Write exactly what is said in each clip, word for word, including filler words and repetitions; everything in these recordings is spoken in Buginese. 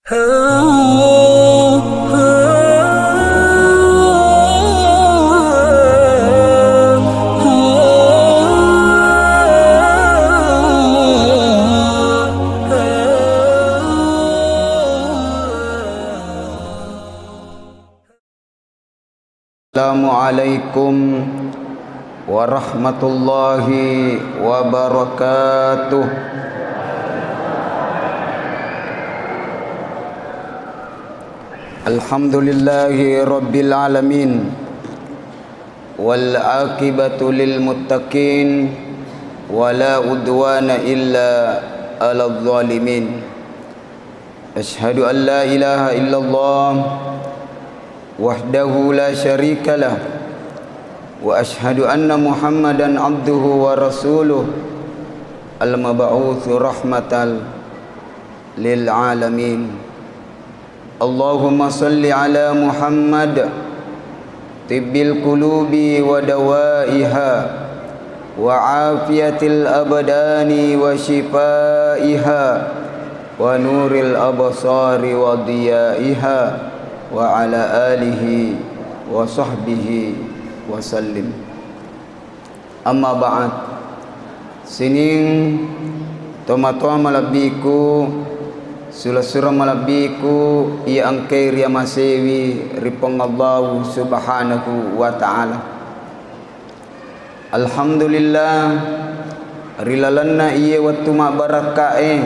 Assalamualaikum warahmatullahi wabarakatuh. Alhamdulillahi rabbil alamin. Wal aqibatu lil muttaqin. Wala udwana illa alal zalimin. Asyhadu an la ilaha illallah wahdahu la syarikalah, wa asyhadu anna Muhammadan abduhu wa rasuluh, al-mab'utsu rahmatal lil alamin. Allahumma shalli ala Muhammad, tibbil qulubi wa dawaiha, wa afiyatil abdani wa shifaiha, wa nuril absari wa diyaiha, wa ala alihi wa sahbihi wa sallim. Amma ba'd. Sining tomatoa malebbiku, sura-sura malebbiku iya engkae riamasewi ri Puang Allahu Subhanahu wa Ta'ala. Alhamdulillah, ri lalenna iye wettu mabbarakkae,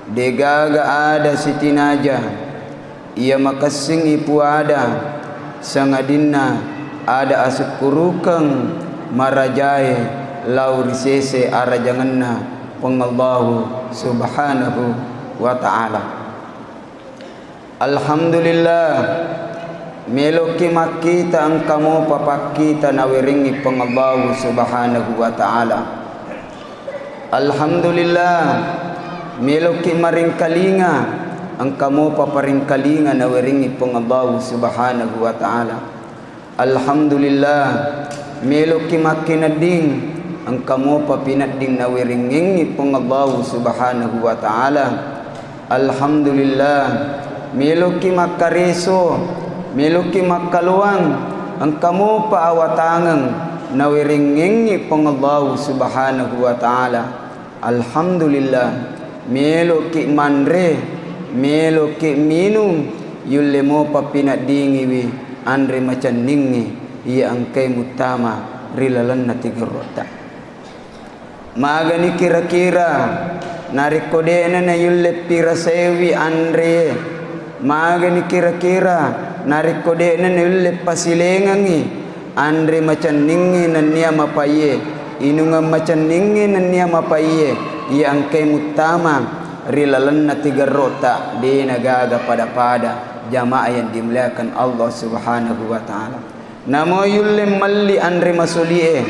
degaga ada sitinaja iya makessingngi puada, sangadinna ada asukkurukeng marajae lao ri sese arajangenna Puang Allahu Subhanahu wa Ta'ala. Alhamdulillah, meloki makkita engka mopa pakkita nawerengngi Puang Allahu Subhanahu wa Ta'ala. Alhamdulillah, meloki maringkalinga engka mopa paringkalinga nawerengngi Puang Allahu Subhanahu wa Ta'ala. Alhamdulillah, meloki makkinedding engka mopa pinedding nawerengngengngi Puang Allahu Subhanahu wa Ta'ala. Alhamdulillah, meloki makkareso, meloki makkaloang engka mopa awatangeng nawerengngengngi Puang Allahu Subhanahu wa Ta'ala. Alhamdulillah, meloki manre, meloki minung, yulle mopa pineddingiwi anre macenningnge iya engkae muttama ri lalenna tigerrotta. Magani kira-kira narekko de'na nayulle pirasaiwi anre, magani kira-kira narekko de'na nayulle pasilengengngi anre macenningnge nennia mapaiye, inungeng macenningnge nennia mapaiye, iya engkae muttama ri lalenna tigerrotta, de'na gaga pada-pada. Jamaah yang dimuliakan Allah Subhanahu wa Ta'ala. Namo yulle melli anre masolie,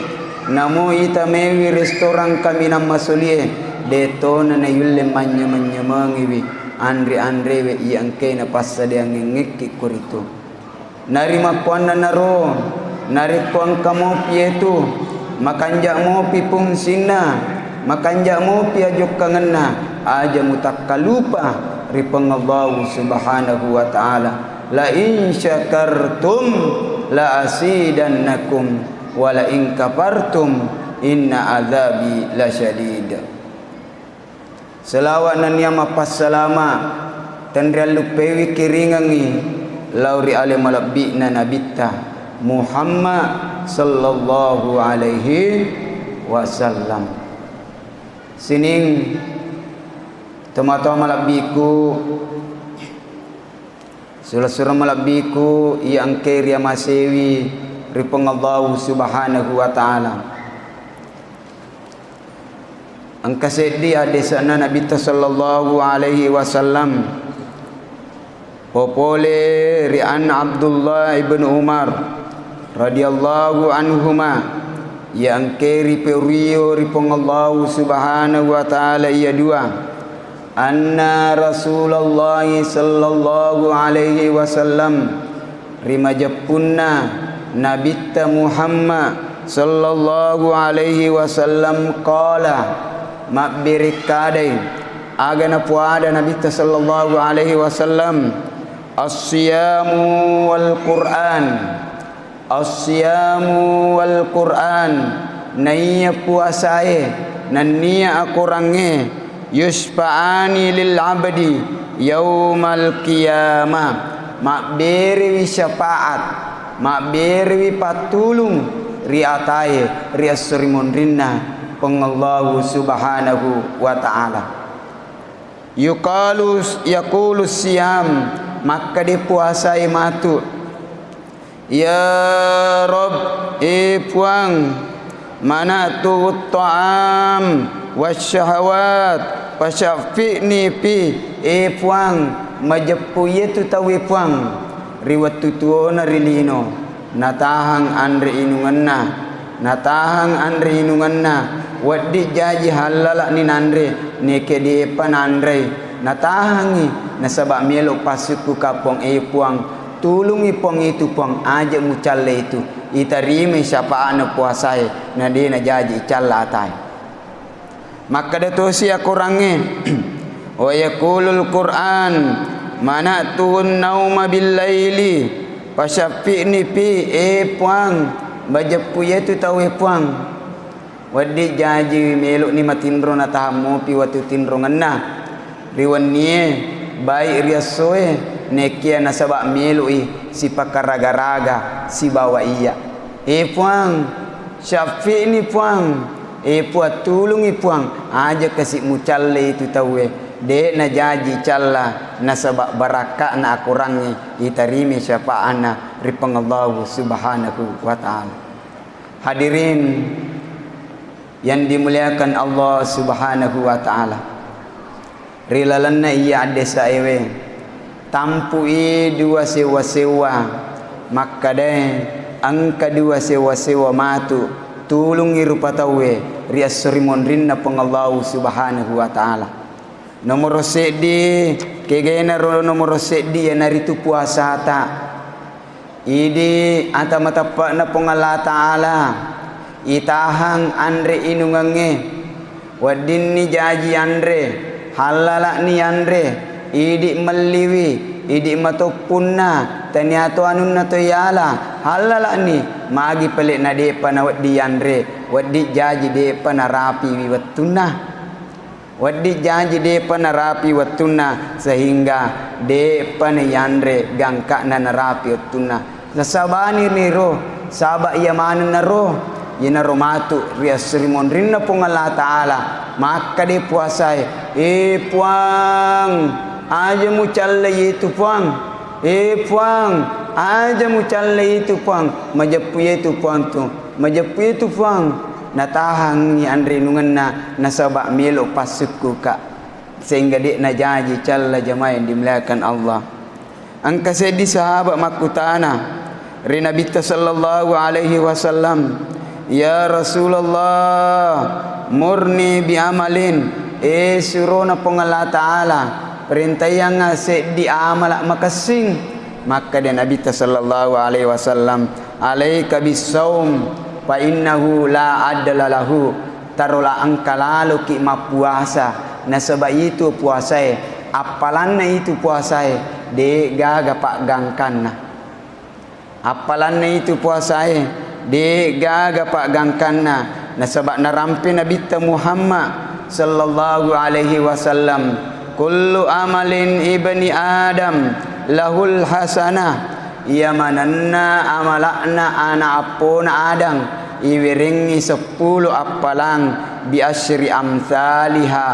namo itamaiwi restoran kaminang masolie, detona nayulle manyameng-nyamengiwi anre-anrewe iya engkae napassadiangengekki koritu. Narimakkuannanaro, narekko engka mopi etu, makanja mopi fungsinna, makanja mopi ajokkangenna, aja mutakkalupa ri Puang Allahu Subhanahu wa Ta'ala. La in syakartum la azidannakum, wa la in kafartum inna adzabi lasyadid. Selawa nennia mappassalama tenrialluppeiwi kiringengngi lao ri ale malebbi'na Nabitta Muhammad sallallahu alaihi wasallam. Sining tomatoa malebbiku, sura-sura malebbiku iya engkae riamasewi ri Puang Allahu Subhanahu wa Ta'ala. Engka seddi haddese'na Nabitta sallallahu alaihi wasallam. Popole ri anna Abdullah ibn Umar radhiyallahu anhuma, iya engkae riperio ri Puang Allahu Subhanahu wa Ta'ala iya dua. Anna Rasulullah sallallahu alaihi wasallam, ri majeppunna Nabitta Muhammad sallallahu alaihi wasallam, qala, mabberekkadai, Aga napuada Nabitta sallallahu alaihi wasallam, "As-siyamu wal Qur'an." As-siyamu wal Qur'an, naiya puasae nennia akorangnge, yusyfa'ani lil abdi yaumal qiyamah, mabberewi syafaat, mabberewi pattulung ri atae ri esso ri monrinna Puang Allahu Subhanahu wa Ta'ala. Yuqalu, yaqulu siyam, makkeda puasae matu, "Ya Rabb, e Puang, mana'tu ta'am wasyahawat, fasyaffi'ni fi, e Puang, majeppu iyatu tauwe Puang ri wettu tuona ri lino, natahang anre inungenna, natahang anre inungenna, wedding jaji hallala'ni nanre, neke de'pa nanrei, natahangngi, nasaba melo passukku ka Puang, e Puang, tulungngi Puang itu Puang, aja mucalle itu, itarimai syafaatna puasae, na de najaji icalla atae." Makkeda tosi akorangnge, "Wa yaqulul Qur'an, mana'tuhun nauma bil laili, fasyaffi'ni fi, e Puang, majeppu iyatu tauwe Puang." Wedding jaji melo'ni matinro natahang mopi wettu tinrongenna ri wennie, baik ri essoe, nekia nasaba melo'i sipakaraga-raga sibawa iyya. E Puang, syaffi'ni Puang, e Puang, tulungngi Puang, aja kasi mucalle itu tauwe, de najaji calla nasaba barakka'na akorangnge itarimi syafaatna ri Puang Allahu Subhanahu wa Ta'ala. Hadirin yang dimuliakan Allah Subhanahu wa Ta'ala, ri lalenna iya addesaewe, tampui dua sewwa-sewwa, makkedae engka dua sewwa-sewwa matu, tulungngi rupa tauwe ri esso ri monrinna Puang Allahu Subhanahu wa Ta'ala. Nomoro seddi, kegainaro nomoro seddi iyanaritu puasata. Idi ata mateppe'na Puang Allah Ta'ala, itahang anre inungengnge, weddinni jaji anre, hallala'ni anre, idi melliwi, idi matoppunna, tania to anunna to yala, hallala'ni, magi pale nade'pa nawedding yanre, wedding jaji de'pa narapiwi wettunna. Wedding jaji de'pa narapi wettunna, sehingga de'pa nayanre gangka'na narapi wettunna. Nasabaniro, saba iya manennaro, iyanaro matu ri esso ri monrinna Puang Allah Ta'ala, makkeda puasae, "E Puang, aja mucalle itu Puang. E Puang, aja mucalle itu Puang. Majeppu itu Puang tu." Majeppu itu Puang, natahangngi anre inungenna nasaba melo passukkuka, sehingga de najaji calla jamaah yang dimuliakan Allah. Engka seddi sahabat makkutana ri Nabitta sallallahu alaihi wasallam, "Ya Rasulullah, murni bi amalin, e surona Puang Allah Ta'ala, perintaiangnga seddi amala makessing." Makkeda Nabitta sallallahu alaihi wasallam, "Alaika bissaum, fa innahu la adla lahu." Tarola engka laloki mappuasa, nasaba itu puasae, appalanna itu puasae, de gaga paggangkanna. Appalanna itu puasae, de gaga paggangkanna, nasaba narampe Nabitta Muhammad sallallahu alaihi wasallam, "Kullu amalin ibni Adam lahul hasanah." Iya manenna amala'na ana appona Adam, iwerengngi seppulo appalang, bi asyri amsaliha,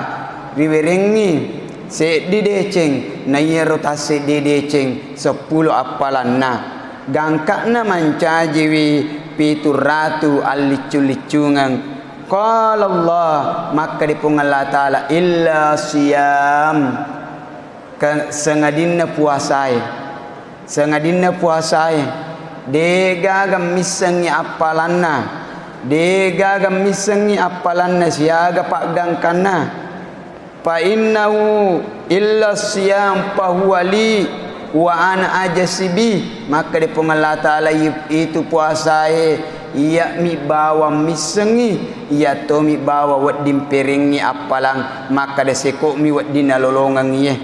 riwerengngi seddi deceng, na iyaro tasseddi deceng seppulo appalanna. Gangka'na mancajiwi pitu ratu alliccu-liccungeng. Qala Allah, makkeda Puang Allah Ta'ala, "Illa siyam." Ke-, sengadinna puasae, sengadinna puasae, de gaga missengngi appalanna, de gaga missengngi appalanna siaga paggangkanna. Fa innahu illa siyam fahuwa li wa ana ajzi bih. Makkeda Puang Allah Ta'ala, i-, itu puasae, Iya'mi bawang missengngi, iya tomi bawang wedding perengngi appalang makkada seko'mi wedding nalolongengngi e.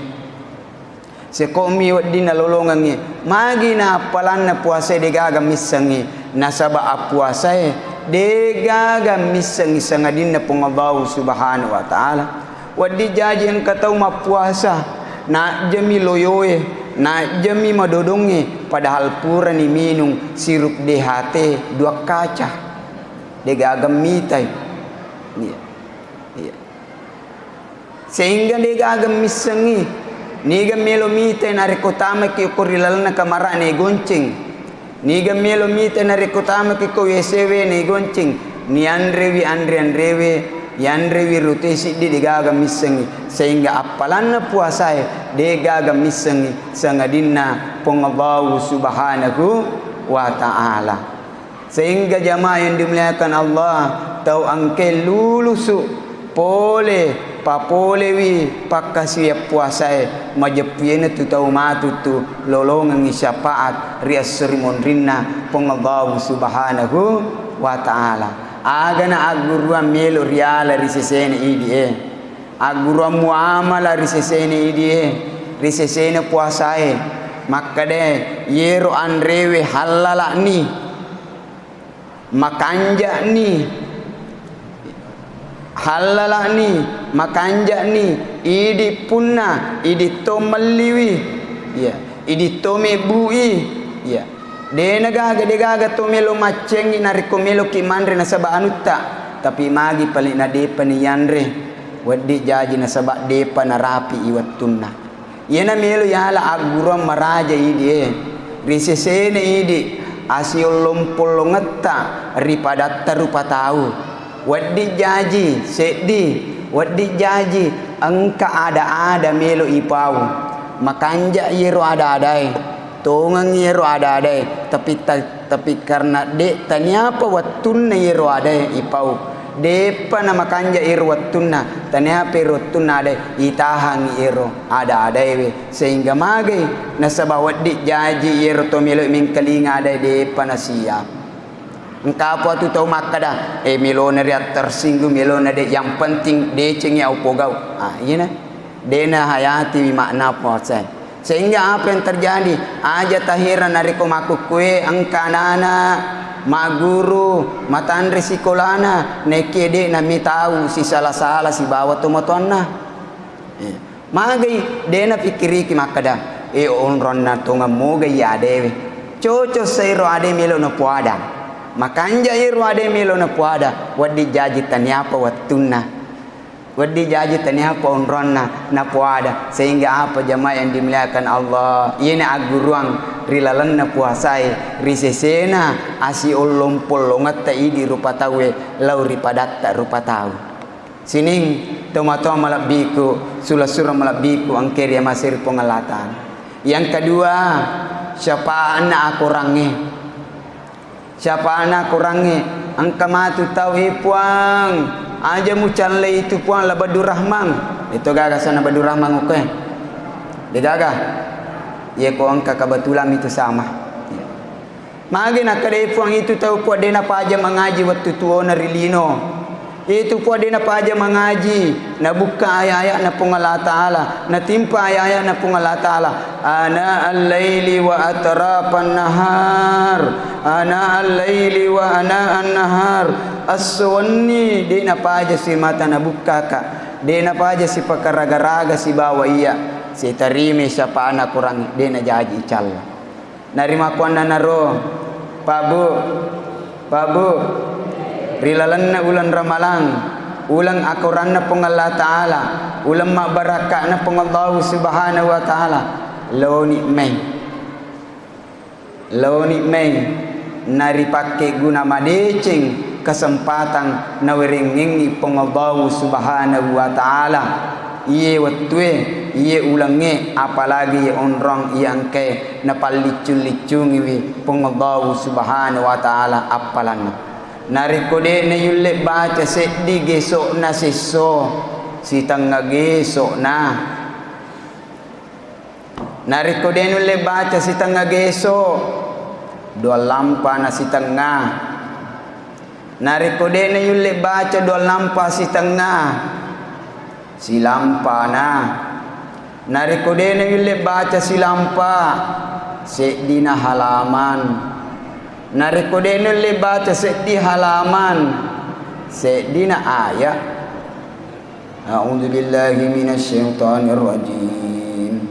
Seko'mi wedding nalolongengngi. Magi na appalanna puasae degaga missengngi? Nasaba appuasae degaga missengngi sangadinna Puang Allahu Subhanahu wa Ta'ala. Wedding jaji engka tau mappuasa, najjami loyoe, najjami madodongnge, padahal purani minung sirup D H T dua kaca. Degaga mitai. Iya. Iya. Sehingga degaga missengngi, niga melo mitai narekko tamaki ko ri lalenna kamara'na igonceng. Niga melo mitai narekko tamaki ko W C W na igonceng. Nianrewi anre-anrewe, yanrewi rute siddi degaga missengngi. Sehingga appalanna puasae degaga missengngi sangadinna Puang Allahu Subhanahu wa Ta'ala. Sehingga jamaah yang dimuliakan Allah, tau engkae lulusu pole, papolewi pakkasiwiang puasae, majeppuiena tu tau matu tu lolongengngi syafaat ri esso ri monrinna Puang Allahu Subhanahu wa Ta'ala. Agana agguruang melo riala ri sesena idi e. Agguruang muamala ri sesena idi e, ri sesena puasae. Makkadae, yero anrewe hallala'ni, makanja'ni, hallala'ni, makanja'ni, idi punna, idi to melliwi, iya, idi to mebbu'i, iya. Dena gaga, de gaga to melo maccengi narekko meloki manre nasaba anutta, tapi magi pale na depa ni yanre. Wedding jaji nasaba depa narapi'i wettunna. Iyena melo yala agguruang maraja idi e, ri sesena idi, asiollong-pollongetta ri padatta rupa tau. Wedding jaji seddi, wedding jaji engka ada-ada melo ipau. Makanja iyero ada-adae, tongeng iyero ada-adae, tapi ta-, Tapi karena de' taniapa wettunna iyero adae ipau, de'pa namakanja iyero wettunna, taniapa iyero wettunna adae, itahangngi iyero ada-adaewe, sehingga magai nasaba wedding jaji iyero to melo mengkalinga adae de'pa nasiap. Engka apa tu tau makkada, eh, melona ria tersinggung, melona de', yang penting decengi au pogau. Ah, iyena. De'na hayatiwi makna puasae. Sehingga apa yang terjadi? Aja tahera narekko makkukkue engka anana magguru, matanre sikolana, naekie de'na mitau sisala-sala sibawa tomatoanna. Eh, magai de'na pikkiriki makkada, eh, onronna tongeng moga iya adewe. Cocok sairo ade melo napoada. Makanja iro ade melo napoada, wedding jaji taniapa wettunna. Wedding jaji taniapa onronna napoada, sehingga apa jamaah yang dimuliakan Allah, iyena agguruang ri lalenna puasae, ri sesena asiollong-pollongetta idi rupa tauwe lao ri padatta rupa tau. Sining tomatoa malebbiku, sula-sura malebbiku engke ri amase ri Puang Allah Ta'ala. Yang kedua, syafaatna akorangnge. Syafaatna akorangnge, engka matu tau, "Eh, Puang, aja mucallai itu, Puang, la Badurrahman." Itu gaga sana Badurrahman ukoe. De gaga. Iya ko engka kebetulan itu sama. Magi nakkeda, "Eh, Puang, itu tau, Puang, de napaja mangaji wettu tuona ri lino." Itu Puang de napaja mangaji, nabukka aya-aya'na Puang Allah Ta'ala, natimpa aya-aya'na Puang Allah Ta'ala, ana al-laili wa atrafan nahar, ana al-laili wa ana an-nahar, esso wenni de napaja simata nabukkaka, de napaja sipakaraga-raga sibawa iya, sitarimi syafaatna akorangnge, de najaji icalla. Narimakkuannanaro, Pak Bu, Pak Bu, ri lalenna uleng Ramalang, uleng akoranna Puang Allah Ta'ala, uleng mabbarakka'na Puang Allahu Subhanahu wa Ta'ala, laoni mai. Laoni mai naripakkeguna madeceng kesempatan nawerengngengngi Puang Allahu Subhanahu wa Ta'ala. Iye wettue, iye ulengnge, apalagi iye onrong, iye engkae napalliccung-liccungiwi Puang Allahu Subhanahu wa Ta'ala appalanna. Narekko de'na yulle baca seddi geso'na sesso, sitengnga geso'na. Narekko de' nulle baca sitengnga geso, dua lampa na sitengnga. Narekko de'na yulle baca dua lampa sitengnga, silampana. Narekko de'na yulle baca silampa, seddina halaman. Narekko de'na yulle baca seddi halaman, seddina aya. A'udzu billahi minasy syaithanir rajim.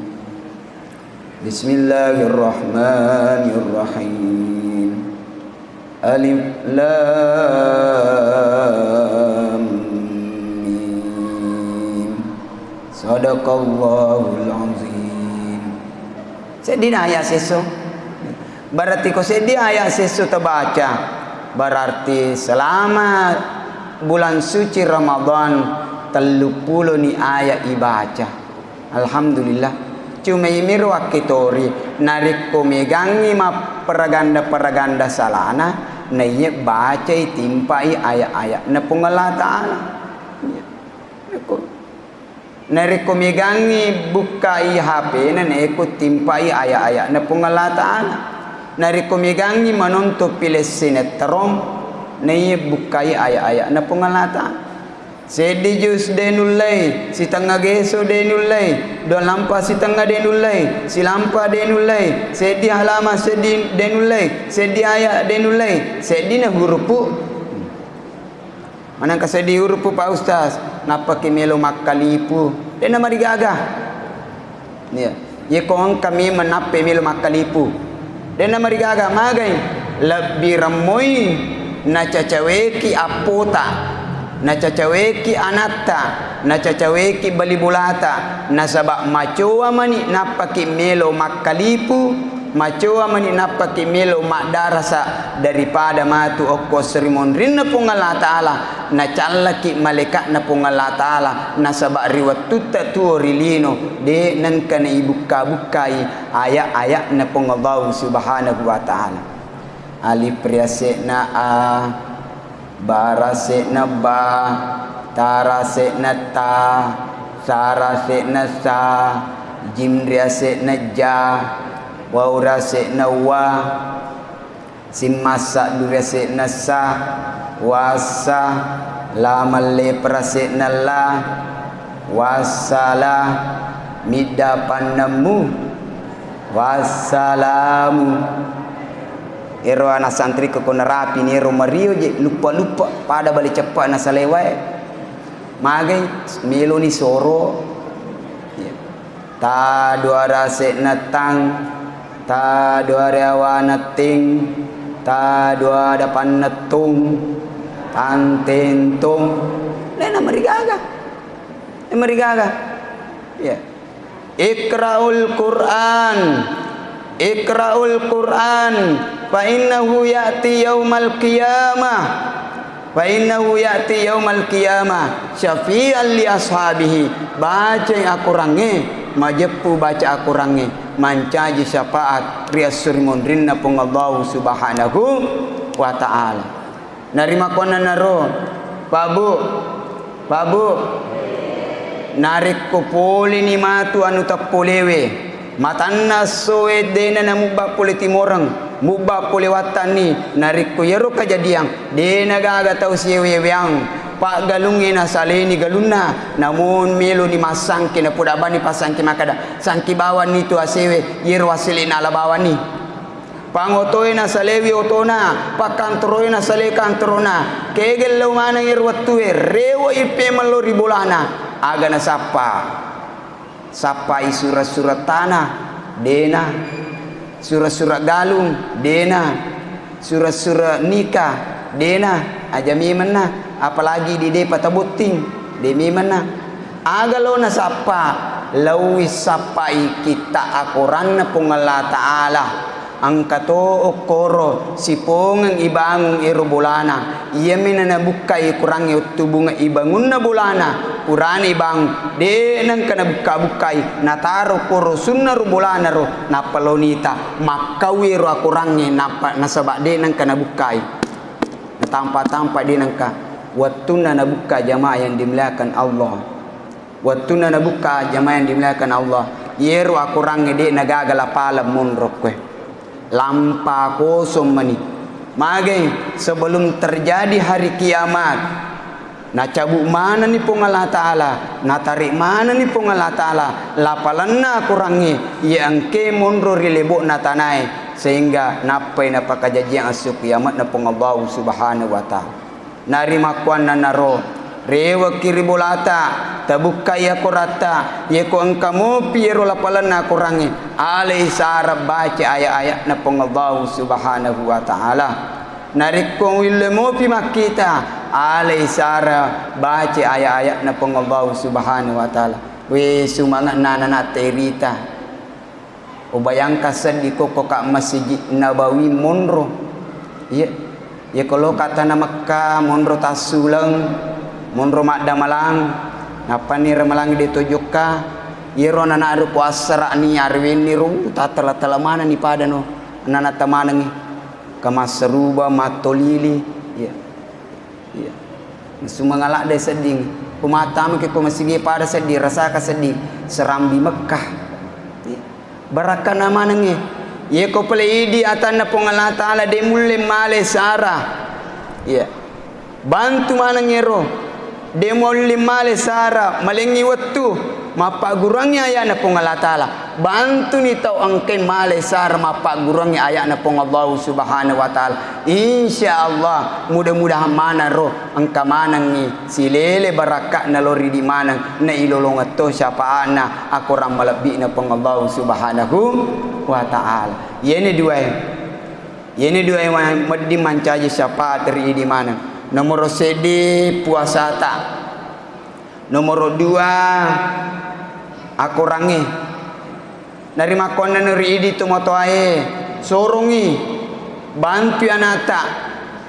Bismillahirrahmanirrahim. Alif Lam Mim. Sadaqallahul Azim. Seddina aya' sesso. Berarti ko seddi aya' sesso tabaca, berarti selama bulan suci Ramadan, telluppulo ni aya' ibaca. Alhamdulillah. Cuma imiro akketori, narekko megangngi mapparaganda-paraganda salana, naiye bacai, timpai aya'-aya'na Puang Allah Ta'ala. Iya. Narekko, narekko megangngi bukkai H P-na, naekko timpai aya'-aya'na Puang Allah Ta'ala. Narekko megangngi manontong film sinetron, naiye bukkai aya'-aya'na Puang Allah Ta'ala. Seddi jus de' nullei, sitengnga geso de' nullei, dua lampa sitengnga de' nullei, silampa de' nullei, seddi halaman seddi de' nullei, seddi aya' de' nullei, seddina hurupu. Manengka seddi hurupu, Pak Ustaz, nappaki melo makkalipu. De' namarigaga. Iya. Yeko engka memeng nappai melo makkalipu. De' namarigaga, magai? Lebbi remmoi nacacaweki appota, nacacaweki anatta, nacacaweki bali bolata, nasaba' macoa mani nappaki melo makkalipu, macoa mani nappaki melo maddarasa daripada matu okko serimonrinna Puang Allah Ta'ala. Nacallaki malaika'na Puang Allah Ta'ala, nasaba' ri wettutta tuo ri lino, de' nengka naibukka-bukkai aya'-aya'na Puang Allah Subhanahu wa Ta'ala. Alif riase'na a, ba rase'na ba, ta rase'na ta, sa rase'na sa, jim riase'na ja, wau rase'na wa, Sin massa' du riase'na sa, wassa, la mallepa rase'na la, wassala, midda pannemmu, wassalamu. Ero ana' santrikku ko narapini ero mario je, luppa-luppa, pada bale ceppa' nasalai wae. Magai meloni soro. Iya. Ta dua rase'na tang, ta dua riawana ting, ta dua dapanna tung, tang tentong. Lena marigaga. Eh, marigaga. Iya. Iqra'ul Qur'an. Iqra'ul Qur'an. Fa innahu ya'ti yaumal qiyamah. Fa innahu ya'ti yaumal qiyamah syafi'an li ashabihi. Bacai akorangnge, majeppu baca akorangnge, mancaji syafaat ri esso ri monrinna Puang Allahu Subhanahu wa Ta'ala. Narimakkuannanaro, Pak Bu, Pak Bu, narekko poleni matu anu tappolewe, matanna essoe de'na namubba pole timoreng, mubba pole wattanni, narekko iyaro kajadiang, de'na gaga tau siyewe-yeweang, paggalungnge nasaleni galunna, namong meloni massangke, napoda bani passangke makkeda, sangki bawanni tu asewe, iyaro asele'na ala bawanni. Pangotoe nasalewi otona, pakkantoroe nasale kantorona. Kegel lao maneng ero wettue, rewe'i pemello ri bolana. Aga nasappa? Sappai sura-sura tanah, de'na. Sura-sura galung, de'na. Sura-sura nikah, de'na. Aja memenna, apalagi di depa tabotting, de memenna. Aga lo nasappa? Laowi sappai kitta akoranna Puang Allah Ta'ala. Engka to okkoro sipongeng ibangung ero bolana. Iyami nanabukkai kurangnge wettubunge ibangunna bolana. Purana ibangung, de' nengka nabukka-bukkai. Nataro koro sunna ro bolana ro, nappa lonita. Makkaui ro akorangnge, nappa nasaba de' nengka nabukkai. Natampa-tampa de' nengka. Wettunna nabukka, jamaah yang dimuliakan Allah. Wettunna nabukka, jamaah yang dimuliakan Allah, iyero akorangnge de' nagaga lapaleng monro koe. Lampa kosong mani. Magai sebelum terjadi hari kiamat, nacabu manenni Puang Allah Ta'ala, natarik manenni Puang Allah Ta'ala lapalenna Akorangnge, iya engke monro ri lebo'na tanae, sehingga nappai napakajajiang esso kiamatna Puang Allahu Subhanahu wa Ta'ala. Narimakkuannanaro, rewekki ri bolata, tabukkai akoratta, yeko engka mopi yero lapalenna Akorangnge, alai sara baca ayat-ayatna Puang Allahu Subhanahu wa Ta'ala. Narekko uwille mopi makkita, alai sara baca ayat-ayatna Puang Allahu Subhanahu wa Ta'ala. We, sumange'na anana'ta irita. Ubayangka seddi kokko ka Masjid Nabawi monro. Iya. Iya, ko loka tana Mekka, monro tassuleng, monro maddamalang, nappani ramalang de tojokka. Iyero anana'ru ko assara'ni, arewenni ro, tatala-tala manenni padano. Anana'ta manengngi. Kamassaruba, mattolili. Iya. Iya. Sumanga ladde sedding. Ko mattamaki ko masigi pada sedding, rasaka sedding. Serambi Mekkah. Iya. Barakkana manengnge. Yeko pale idi atanna Puang Allah Ta'ala de mulle male sara. Iya. Bantu maneng ero. De mulle male sara, malengngi wettu. Mappagguruangngi aya'na Puang Allah Ta'ala. Bantuni tau engkai male sara mappagguruangngi aya'na Puang Allahu Subhanahu wa Ta'ala. Insya Allah, mudah-mudahan maneng ro, engka manengngi silele barakka'na lao ridi maneng, nailolongeng to syafaatna akorang malebbi'na Puang Allahu Subhanahu wa Ta'ala. Iyeni duae. Iyeni duae ma-, medding mancaji syafaat ri idi maneng. Nomoro seddi puasata. Nomoro dua, akorangnge. Narimakkuannanaro ri idi tomatoae, sorongngi, bantui anatta.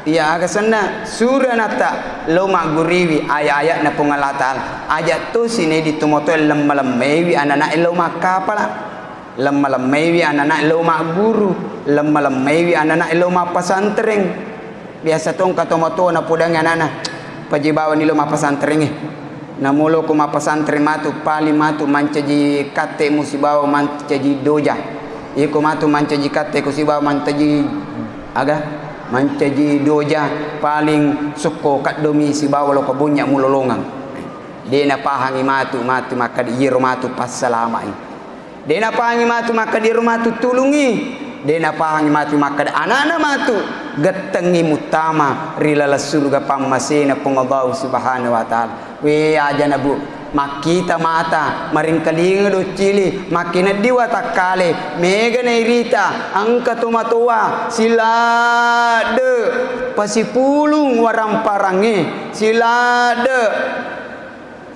Iya, aga senna, suri anatta lao magguriwi aya-aya'na Puang Allah Ta'ala. Aja to sinedi tomatoae lemme-lemmaiwi anana'e lao makkapala. Lemme-lemmaiwi anana'e lao magguru, lemme-lemmaiwi anana'e lao mappasantreng. Biasa to engka tomatoa napodangngi anana, "Paji bawani lo mappasantrengnge." Namolo ko mappasantreng matu, paling matu mancaji katte musibawa mancaji doja. Iko matu mancaji katte ko sibawa mancaji aga? Mancaji doja, paling sukko kaddomi sibawa lo kabonnya mulolongeng. De napahangi matu, matu makkada iyero matu passalama'i. De napahangi matu makkada iyaro matu tulungngi. De napahangi matu makkada anana matu gettengngi muttama ri laleng suruga pammasena Puang Allahu Subhanahu wa Ta'ala. We ajana, Bu, makkita mata, maringkalinga doccili, makkineddi watakkale, mega nairita, engka tomatoa, siladde, pasipulung waramparangnge, siladde.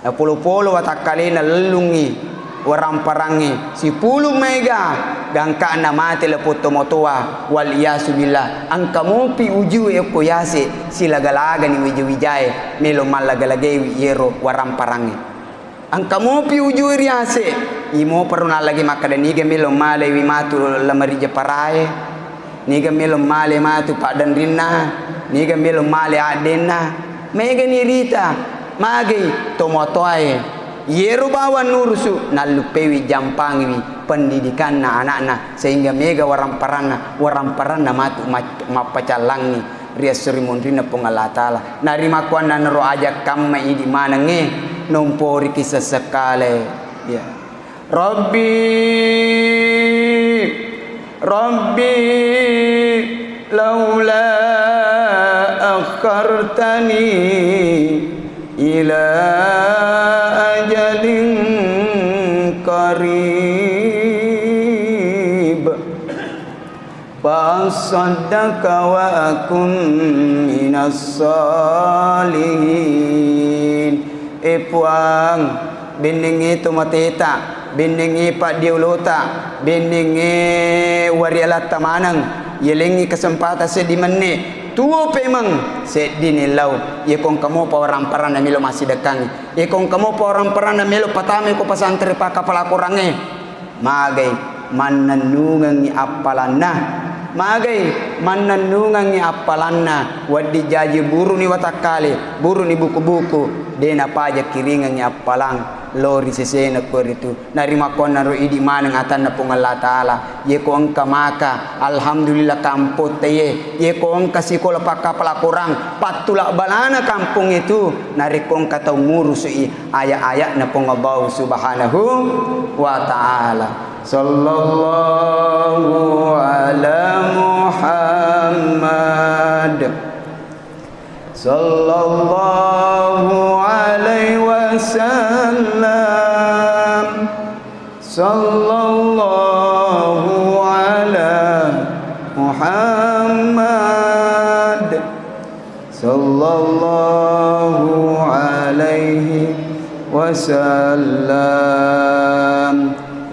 Napolo-polo watakkalena lellungngi waramparangnge, sipulung maega gangka'na mate lepo tomatoa, wal iyasu billah. Engka mopi ujue okko yase, silaga-lagani wija-wijae melo mallaga-lagaiwi iyero waramparangnge. Engka mopi ujue riase, imoparo nallagi makkada niga melo malewi matu lamarija parae. Niga melo male matu paddanrinna, niga melo male addenna, megani rita, magai tomatoae. Iyero bawang nurusu, nalluppeiwi, jampangiwi pendidikanna anakna, sehingga mega waramparanna, waramparanna matu mac-, mappacallangi ri esso ri munrinna Puang Allah Ta'ala. Narimakkuannanaro aja kamma idi manengnge, nomporiki sesekkale. Ya. Rabbi, Rabbi, laula akhartani ila ajalin qarib. Fa assaddaqa wa akun minas salihin. E Puang, bennengnge tomateta, bennengnge paddiolota, bennengnge warialatta maneng, yalengngi kesempatan seddi menne, tuo pemeng, seddini lao, yeko engka mopa waramparanna melo massidekkangngi, yeko engka mopa waramparanna melo patamai ko pasantre pakkapala korangnge. Magai mannennungengngi appalanna. Magai mannennungengngi appalanna. Wedding jaji buruni watakkale, buruni buku-buku, de napaja kiringengngi appalang. lo ri sesena ko ritu. Narimakkuannaro idi maneng atanna Puang Allah Ta'ala. Ye ko engka maka, alhamdulillah, kampotta ye. Ye ko engka sikola pakkapala Korang, pattula balana kampong itu. Narekko engka tau murusu'i aya-aya'na Puang Allah Subhanahu wa Ta'ala. Sallallahu ala Muhammad. Sallallahu alaihi wasallam. Sallallahu ala Muhammad. Sallallahu alaihi wasallam.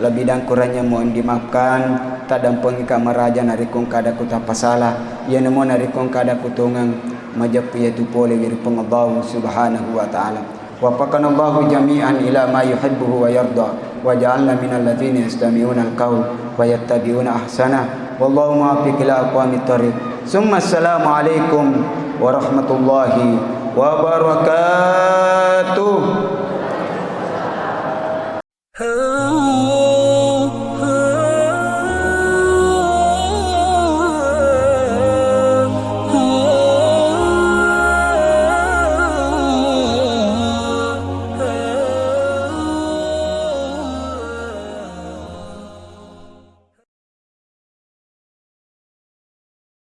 Lebih dan kurangnya mohon dimaafkan. Tadampengi ka maraja narekko engka ada ku tapasala. Iya namo narekko engka ada ku tongeng, majeppu iya tu pole ri Puang Allah Subhanahu wa Ta'ala. Waffaqanallahu jami'an ila ma yuhibbuhu wa yarda, wa ja'alna minal ladzina yastami'unal qaul wa yattabi'una ahsana. Wallahu muwaffiq ila aqwamit thariq. Summa assalamu alaikum warahmatullahi wabarakatuh.